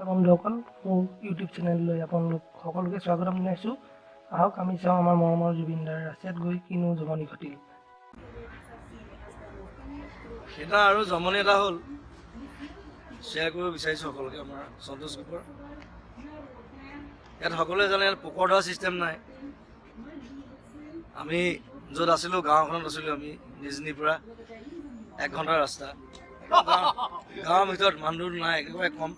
বন্ধুসকল, মোৰ ইউটিউব চেনেললৈ আপোনালোক সকলোকে স্বাগতম জনাইছোঁ। আহক আমি চাওঁ আমাৰ মৰমৰ জুবিনদাৰ ৰাছিয়াত গৈ কিনো জমনি ঘটিল। সেইদিনা আৰু জমনি এটা হ'ল, শ্বেয়াৰ কৰিব বিচাৰিছোঁ সকলোকে। আমাৰ সন্তোষ গ্ৰুপৰ ইয়াত সকলোৱে জানে, ইয়াত পোকৰ ধোৱা ছিষ্টেম নাই। আমি য'ত আছিলোঁ, গাঁওখনত আছিলোঁ আমি, নিজনিৰ পৰা 1 ঘণ্টাৰ ৰাস্তা। গাঁৱৰ ভিতৰত মানুহ নাই, একেবাৰে কম।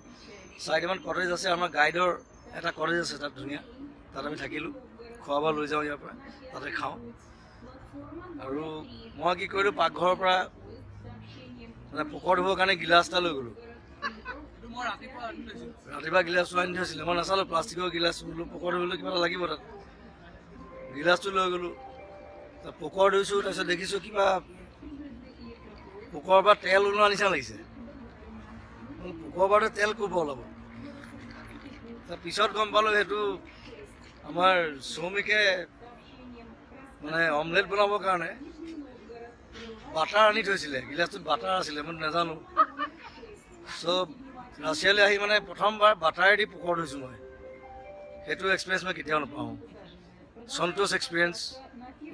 4টামান কটেজ আছে, আমাৰ গাইডৰ এটা কটেজ আছে তাত ধুনীয়া, তাত আমি থাকিলোঁ। খোৱা বোৱা লৈ যাওঁ ইয়াৰ পৰা, তাতে খাওঁ। আৰু মই কি কৰিলোঁ, পাকঘৰৰ পৰা মানে পোকৰ ধুবৰ কাৰণে গিলাচ এটা লৈ গ'লোঁ। ৰাতিপুৱা গিলাচটো আনি থৈছিলে, মই নাচালোঁ, প্লাষ্টিকৰ গিলাচ বোলো, পোকৰ ধুবলৈ কিবা এটা লাগিব তাত। গিলাচটো লৈ গ'লোঁ, পোকৰ ধুইছোঁ। তাৰপিছত দেখিছোঁ কিবা পোকৰ পৰা তেল ওলোৱা নিচিনা লাগিছে। পোকৰ পৰা তেল ক'ৰ পৰা ওলাব? তাৰ পিছত গম পালোঁ, সেইটো আমাৰ শ্ৰমিকে মানে অমলেট বনাবৰ কাৰণে বাটাৰ আনি থৈছিলে। গিলাচটোত বাটাৰ আছিলে, মই নাজানো। চ' ৰাছিয়ালৈ আহি মানে প্ৰথমবাৰ বাটাৰেদি পোকৰ ধুইছোঁ মই। সেইটো এক্সপিৰিয়েঞ্চ মই কেতিয়াও নাপাওঁ। সন্তোষ এক্সপিৰিয়েঞ্চ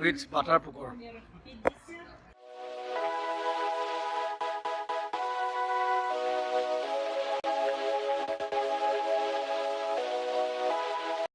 উইথ বাটাৰ পোকৰ।